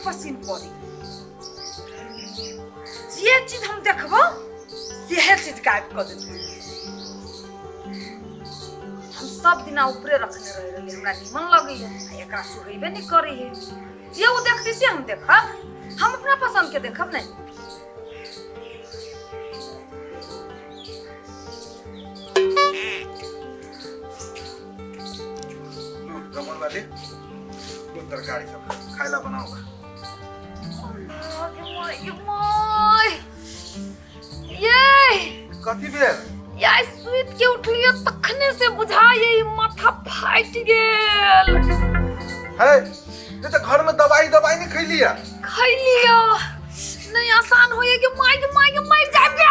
पसीन पड़ी। जे चीज हम देखबो सेहे चीज गायब कऽ देतै। हम सब दिना ऊपरे रखने रह रहली, हमरा निमन लगैया, आ एकरा सुहेबे नहीं करे है। जे वो देखती से हम देखब, हम अपना पसंद के देखब नहीं। रमन वाली दो तरकारी सब खाइला बनाओ। ये कथी भेल? या सुति के उठलियो तखने से बुझाइए माथा फाटि गेल। है ये तो घर में दवाई दवाई नहीं खैलिया? खैलियो नहीं, आसान होइए कि माय के माय के मर जाबे।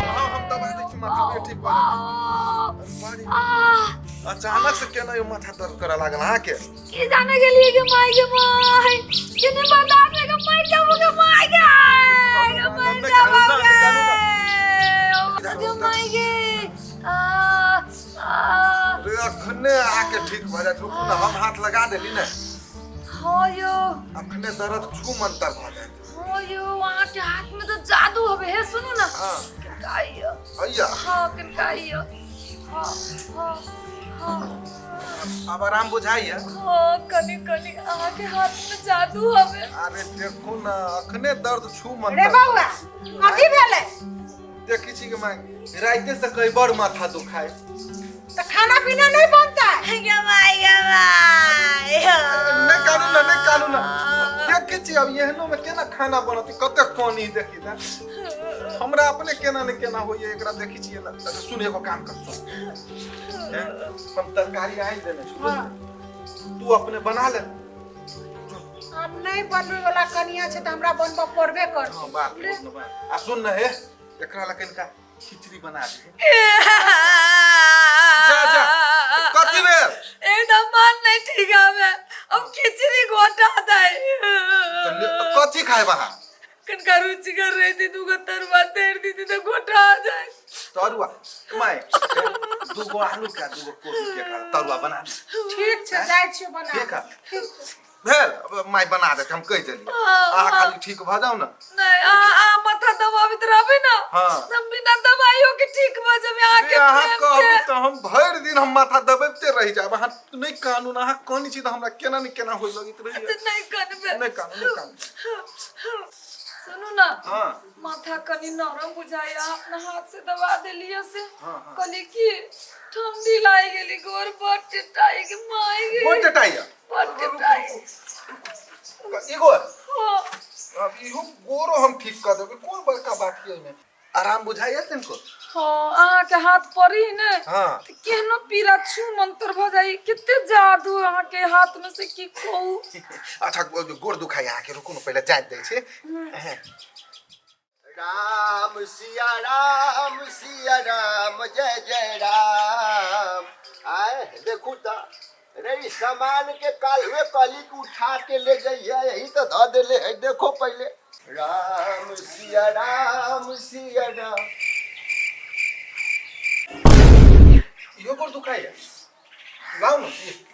हाँ, हम दवाई दै छी, माथा में ठीक भऽ जायत। अचानक से केना यो माथा दर्द करऽ लागल अहाँके? की जाने गेलिए के माय के माय केने बता दे के मर जाबो के माय के के मर जाबो के माय के। आ आ रे अखने आके ठीक भऽ जायत, रुकू ने, हम हाथ लगा देली ने। हाँ यो अखने दर्द छू मंतर भऽ जायत। हाँ यो, अहाँ के हाथ में तो जादू हवे हे। सुनू ना। हाँ। किनकाइयो। हैया। हाँ किनकाइयो। हाँ हाँ हाँ। अब आराम बुझाइए? हाँ, कनी कनी अहाँ के हाथ में जादू हवे। अरे देखू ना, अखने दर्द छू मंतर। रे बौआ, कथी भेलै? देखी छी के माय, राइते से कई बड़ माथा दुखाए। तऽ खाना पीना नहीं बनता? गे माय गे माय। नहीं कानू ना, नहीं कानू ना, देखी छी अब एहनो में केना खाना बनत, कते पानी देखी ना, हमरा अपने केना ने केना होइए एकरा देखी छी ना। अच्छा सुन, एगो काम कर, सुन, हैं? हम तरकारी आनि देने छी। हाँ। तू अपने बना ले। अब नहीं बनबै वाला कनिया छै तऽ हमरा बनबऽ पड़बे करतै। हाँ बात बोल ना बात। आ सुन ना हे, एकरा ला कनिका खिचड़ी बना दे। जा जा, कथी भेल? एकदम मन नहीं ठीक हवे, अब खिचड़ी गोटा दे। कथी खाए बहा? कनका रुचिकर रही थी, दूगो तरुआ तैर दी थी तो गोटा आ जाए। तरुआ माय, दूगो आलू के दूगो कोबी के एकरा तरुआ बना दे। ठीक छै, जाइ छियौ बना। ठीक है भेल, अब माय बना देत, हम कहि देलियै। अहाँ खाली ठीक भऽ जाउ ने। नहीं, आ आ माथा दबावित रहबे ना। हाँ। हम बिना दवाइयों के ठीक भ जेबै अहाँ के अहाँ प्रेम कहबै से। तऽ हम भरि दिन हम माथा दबैबते रहि जायब। अहाँ नहि कानू ने, अहाँ कानै छी तऽ हमरा केना ने केना होय लगैत रहैया। अच्छा, नहीं कानबे। नहि कानू, नहि कानू। सुनू ना। हाँ। माथा कनी नरम बुझाया, अपना हाथ से दबा देलिए से। हाँ, हाँ। कहली कि ठंडी लागि गेली, गोर बड़ टेटाई के माय गे। गोर टेटाइया? बड़ टेटाई। ई गोर? हाँ। अब इहो गोरो हम ठीक कऽ देबै, कोन बड़का बात यऽ एहिमे। आराम बुझाइया तनिको? हाँ, अहाँ के हाथ पड़ी ने। हाँ। तऽ केहनो पीड़ा छू मंतर भऽ जाइ, कते जादू अहाँ के हाथ में से, की कहू। अच्छा, गोर दुखाइया अहाँके? रुकू ने, पहिले जाइत दै छी। राम सिया राम सिया राम जय जय राम। आए देखू त रे, ई सामान के काल्हुए कहली कि उठा के ले जइहे, यही तो धऽ देले है। देखो पहले। राम सिया राम सिया राम। इहो गोर दुखाइया? लाउ ने ई।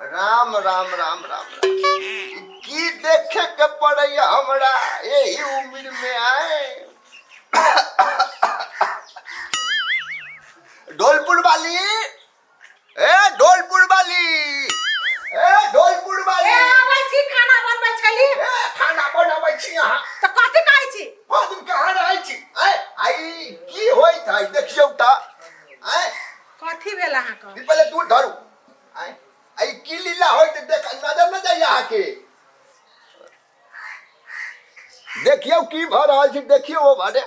राम राम राम राम राम, की देखे के पड़ैया हमरा यही उम्र में। आए ढोलपुर वाली, ए ढोलपुर वाली, ए ढोलपुर वाली। ए, आबै छी, खाना बनबै छली। ए, खाना बनाबै छी अहाँ? तऽ कथी कहै छी? भऽ दिन कहाँ रहै छी? आए आई की होइत है देखियौ तऽ। आए कथी भेल अहाँके? ई पहिले दूध धरू। आए आई की लीला होइत देख, नजर न जाइए अहाँके। देखियौ की भऽ रहल छै, देखियौ। ओ भने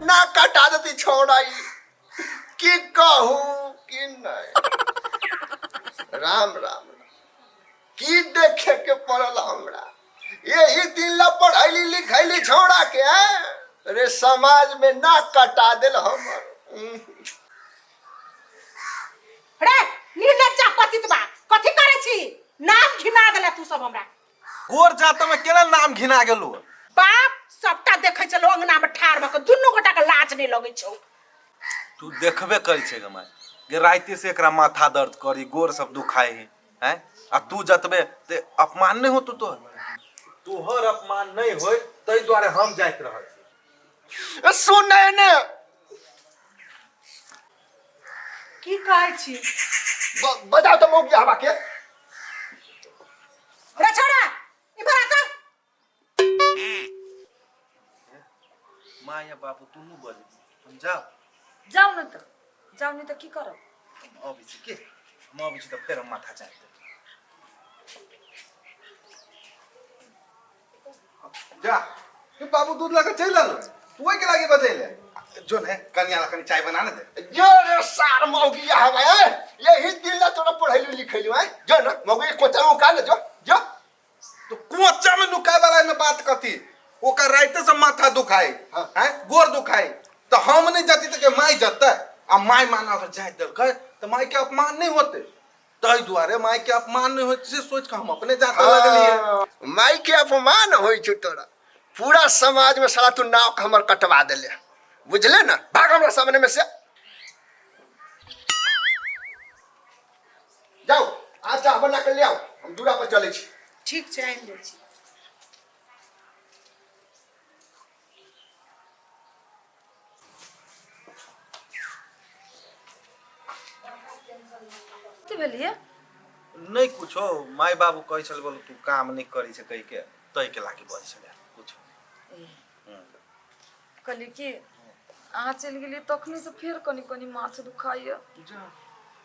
ना कटा देती छौड़ा ई, की कहू की नहीं। राम राम राम, की देखे के पड़ल हमरा। यही दिन ला पढ़ैली लिखैली छौड़ा के, हैं? रे समाज में ना कटा देल हमर। रे निर्लज्जा पतितबा, कथी करै छी? नाम घिना देला तू सब हमरा। गोर जात में केना नाम घिना गेलू? बाप सबटा देखै छलो अंगना में ठाढ़ भऽ कऽ, दुनू गोटा के लाज नहि लगै छौ। तू देखबे करै छै गे माय, गे राइते से एकरा माथा दर्द करी, गोर सब दुखाइ है। हैं आ तू जतबे ते अपमान नहीं होतो तोहर। तोहर अपमान नहीं होय ताहि दुआरे हम जाइत रहल छी। सुन ने की कहै छी? बजाओ तो मौगी हवा के। रे छोड़ा इधर आ त। माँ या बाबू दुनू बजे हम जाओ। जाउ ने तऽ, जाउ ने तऽ की करब? हम अबै छी के, हम अबै छी तऽ फेर हम माथा चाटि देब। जा तू बाबू दूध लऽ कऽ चलि आलो, तू ओहिके लागी बजेले जो ने कनिया ला कनी चाय बना ने दे। जो रे सार मौगी हवा ए, यही दिल ला तोरा पढ़ैलू लिखैलू हैं। जो न मौगी कोचा में उका ले जो जो। तो कोचा में नुकाए वाला में बात कथी? ओकर राइते से माथा दुखाई। हाँ। हैं गोर दुखाई तो हम नहीं जाती तो के माई जतै आ माई माना अगर जाय देलकै तो माई के अपमान नहीं होते, ताहि दुआरे माई के अपमान नहीं होते से सोच के हम अपने जाते लगलिए। माई के अपमान होई छौ तोरा, पूरा समाज में साला तू नाव हमर कटवा देले, बुझले ना? भाग हमरा सामने में से जाओ, आ चाह बना के ले आओ, हम दूरा पर चले छी। ठीक छै, आनि दै छी। की भेलिए? नहीं कुछो, माय बाबू कहै छल बोल तू काम नहीं करै छै कहि के, तै के लागी बजै छलै कुछो। कहली कि अहाँ चलि गेलियै तखने से फेर कनी कनी माथ दुखाइए।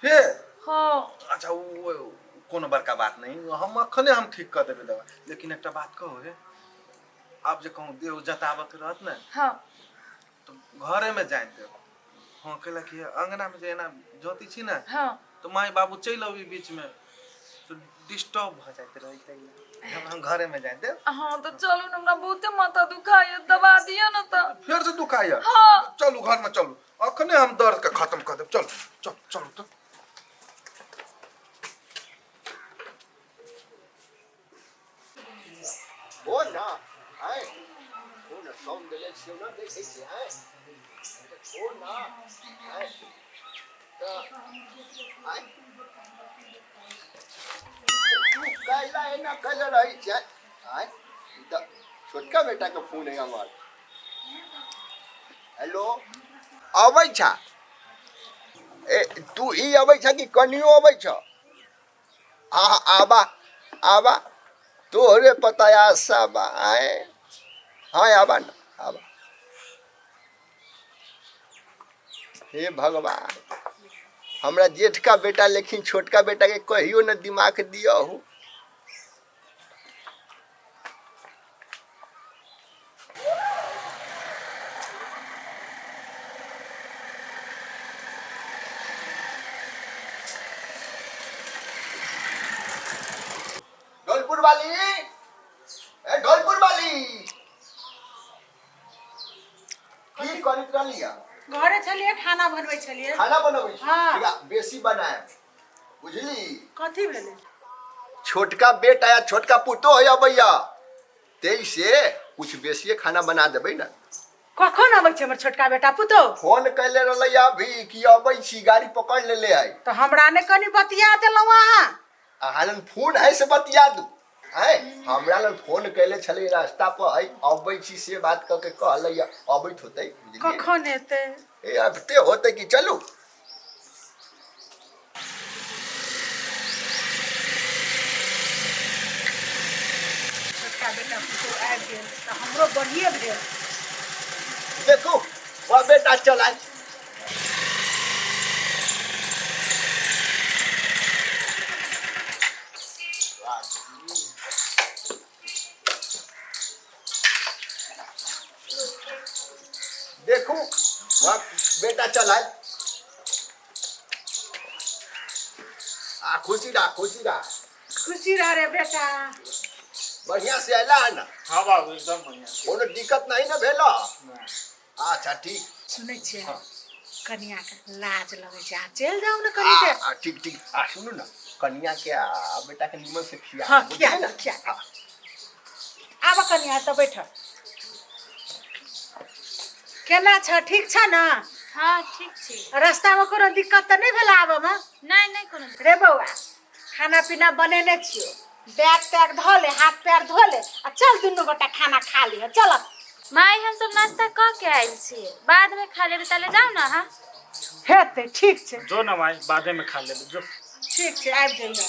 फेर? हाँ। अच्छा वो कोनो बड़का बात नहीं, हम अखने हम ठीक कर देबै दवा, लेकिन एकटा बात कहू हे, आब जे कहूँ देह जताबऽ के रहत ने। हाँ। तो घरे में जाय देब। हाँ कहला कि अंगना में जे एना जोती छी ने। हाँ। तो माय बाबू चलि अबी बीच में तो डिस्टर्ब भ जाइत रहै तै हम घरे में जाय देब। हाँ तो चलू न, हमरा बहुते माथा दुखाइए, दबा दिअ न त। फेर से दुखाइए? हाँ। चलू घर में चलू, अखने हम दर्द के खत्म कर देब। चलू चलू चलू तो। बोल ना आए बोल ना, कौन देले छियौ ना देखै छियै आए बोल ना आए त आए तू कैला एना कैला रहै छै आए। त छोटका बेटा के फोन है हमर। हेलो अबै छा? ए तू ई अबै छा कि कनियो अबै छ? आ आबा आबा तोहरे पता आशा बा आए। हाँ आबा ना आबा। हे भगवान, हमरा जेठका बेटा लेकिन छोटका बेटा के कहियो न दिमाग दिया हो। ढोलपुर वाली, ए ढोलपुर वाली, की करैत रहलियै? घरे छलियै, खाना बनबै छलियै। खाना बनबै छी? हाँ। ठीक है, बेसी बनाए बुझली। कथी भेलै? छोटका बेटा या छोटका पुतोह है अबैया, तेइसे कुछ बेसिए खाना बना देबै ना। कखन अबै छै हमर छोटका बेटा पुतोह? फोन कैले रहलै अभी कि अबै छी, गाड़ी पकड़ लेले है। तो हमरा ने कनी बतिया देलहुँ अहाँ। अहाँ लग फोन है से बतिया दू। है हमरा लग फोन कैले छलै रास्ता पर है अबै छी से बात कऽ के कहलै अबैत होतै। कखन एतै? ए अबते होतै कि चलू। छोटका बेटा पुतोह आबि गेल तऽ हमरो बढ़िए भेल। देखू वह बेटा चल आयल। देखू वह बेटा चल आयल। आ खुशी रह, खुशी रह, खुशी रह रे बेटा। बढ़िया से आयला है ना? हाँ बाबू एकदम बढ़िया, कोनो दिक्कत नहीं ना भेल? अच्छा ठीक। सुनै छियै? हाँ। कनिया के लाज लगै छै, आ चलि जाउ ने कनी देर। आ ठीक ठीक। आ सुनू ना, कनिया के आ बेटा के निमन से खिया। हाँ खिया ना खिया। आब कनिया तऽ बैठ। केना छ? ठीक छ ना? हाँ ठीक छी। रास्ता में कोनो दिक्कत तऽ नहीं भेल आबऽ में? नहीं नहीं कोनो। रे बौआ खाना पीना बनेने छियो, बैग तैग धो ले, हाथ पैर धो ले आ चल दुनू गोटा खाना खा लिह। चल माई, हम सब नाश्ता कऽ के आयल छियै, बाद में खा लेबै। ताले जाउ ने अहाँ। हेतै, ठीक छै। जो ना माई, बादे में खा लेबै, जो। ठीक छै, आबि जइहे।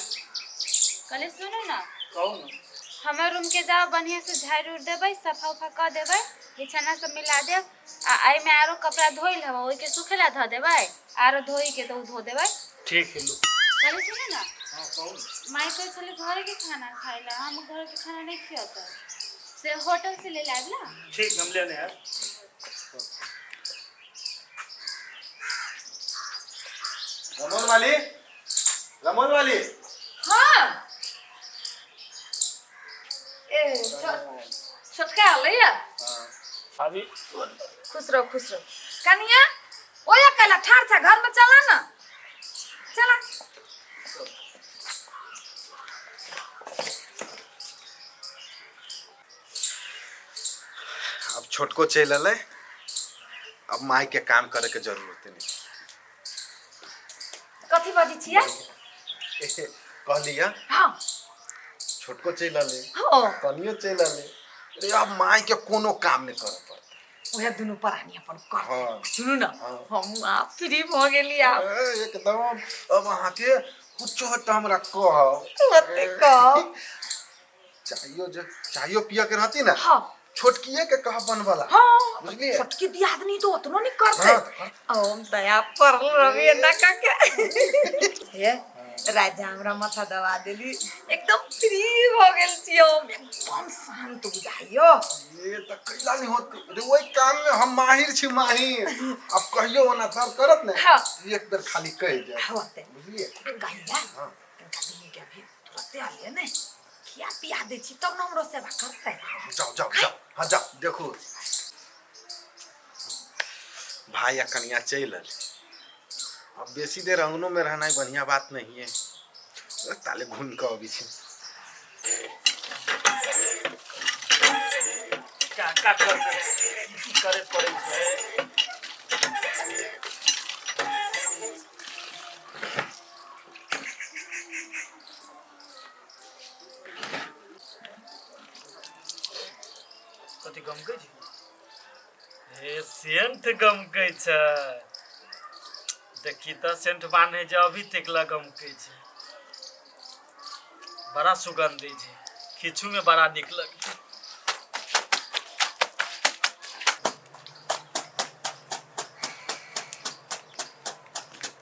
कहले सुनू ने। कहू ने। हमर रूम के जाउ बढ़िया से झाड़ि उड़ देबै, सफा उफा कऽ देबै, बिछाना सब मिला देब आ एहिमे आरो कपड़ा धोइल हवा, ओहिके सुखे ला धऽ देबै, आरो धोइ के तऽ ओ धो देबै। ठीक है, लू। कहले सुनू ने। हाँ, कहू ने। माई कहै छलै घरे के खाना खाइ ला, हम घर के खाना नहीं खियतै, से होटल से ले लायब ना। ठीक, हम लेने आयब। रमोल वाली, रमोल वाली। हाँ, ए छोटका आलैया। भाभी। खुश रहो, खुश रहो। कनिया, ओया कैला ठाड़ छा? घर में चला ना, चला। अब छोटको चलि अलै, अब माई के काम करे के जरूरत नहीं। कथी बाजै छियै? कहलिया। हाँ। छोटको चलि अलै। हाँ। कनियो चलि अलै। अरे, अब माई के कोनो काम नहीं करे पड़तै। उहे दुनू प्राणी अपन कर। हाँ। सुनू ना। हाँ। हम आप फ्री भऽ गेली आब। ए, एकदम। अब अहाँके कुछो होत तऽ हमरा कहब। तुरते कहब। चाहियो, जे चाहियो पियऽ के रहती ना, हाँ, छोटकिए के कहब बनबला। हाँ। बुझलियै? छोटकी दियादनी तो ओतनो नहीं करते। हाँ। हम दया पड़ल रही ना काके। हे राजा, हमरा माथा दबा देली, एकदम फ्री भऽ गेल छी हम, एकदम शांत बुझाइयो। ये तऽ कैला नहीं होत रे, ओहि काम में हम माहिर छी, माहिर। अब कहियो ओना दर्द करत ने, हाँ, एक बेर खाली कहि जाय। होते। बुझलियै? गैया। हाँ। इनका दुनू के अभी तुरते आलिए ने, खिया पिया दै छी तब ने हमरो सेवा करतै। जाओ, जाओ, जाओ। हाँ, जाओ। देखू, भाई आ कनिया चलि अलै, अब बेसी देर अंगनो में रहनाइ बढ़िया बात नहीं है। ताले घूमि कऽ अबै छी। का का करबै, की करे पड़ै छै? कथी गमकै छै? हे, सेंट गमकै छै। देखी तऽ, सेंट बान्हे जे अभी तक ला गमकै छै। बड़ा सुगंधी छै, खिचू में बड़ा नीक लगै छै।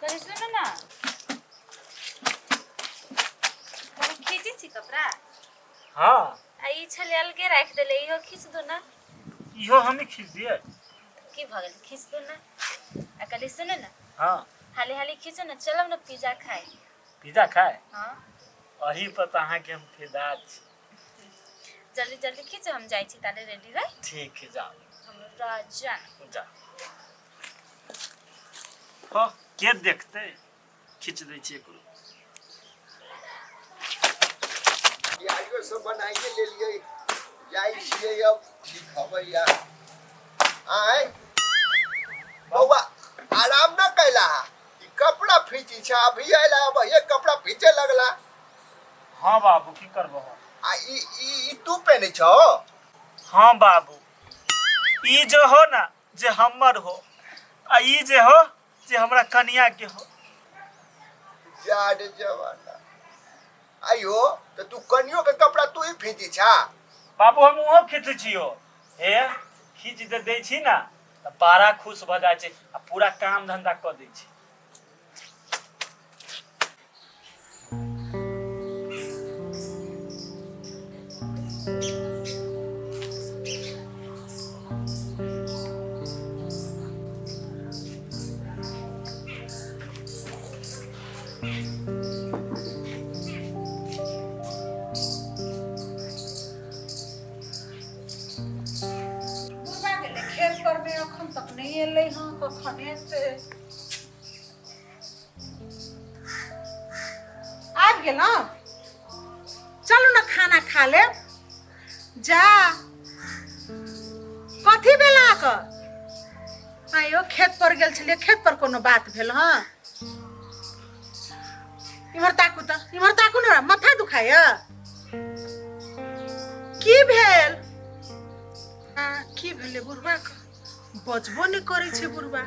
कहले सुनू ने, हम खींचै छी कपड़ा। हाँ। आ ई छलै अलगे राखि देले, इहो खींच दू ना। इहो हमी खींच दिए? की भऽ गेल, खींच दू ना। आ कहले सुनू ने। हाँ। हाली हाली खींचू ने, चलब ने पिज्जा खाए। पिज्जा खाए? हाँ। अही पर तऽ अहाँके हम फिदा छी। जल्दी जल्दी खींचू, हम जाइ छी ताले रेडी रह। ठीक है, जाओ। हम राजा। जा। हाँ, के देखते, खींच दै छियै एकरो। प्याजो सब बनाइए लेलियै, जाइ छियै अब। ठीक हबै या आय बौआ, आराम न कैला? ई कपड़ा फीची छा, अभी आइला, अब ये कपड़ा फीचे लगला। हाँ बाबू, की करबो? आ ई ई ई तू पहने छौ? हाँ बाबू, ई जो हो ना जे हमर हो, आ ई जे हो जे हमरा कनिया के हो। जाड जवाना, आइयो तो तू कनियो के कपड़ा तू ही फीची छा? बाबू, हम ओहो खींचै छियो। हे, खींच दे दै छी ना तऽ बड़ा खुश भऽ जाइ छै आ पूरा काम धंधा कऽ दै छै। बुढ़बा गेलै खेत पर में, अखन तक नहि एलै हँ, कखन एतै? आबि गेलहुँ? चलू ने, खाना खा लेब। जा, कथी भेल अहाँके? आइयो खेत पर गेल छलियै, खेत पर कोनो बात भेल? हँ, इम्हर ताकू तऽ, इम्हर ताकू ने। खाया की भेल आ की भेलै बुढ़बा के? बजबो नहि करै छै बुढ़बा।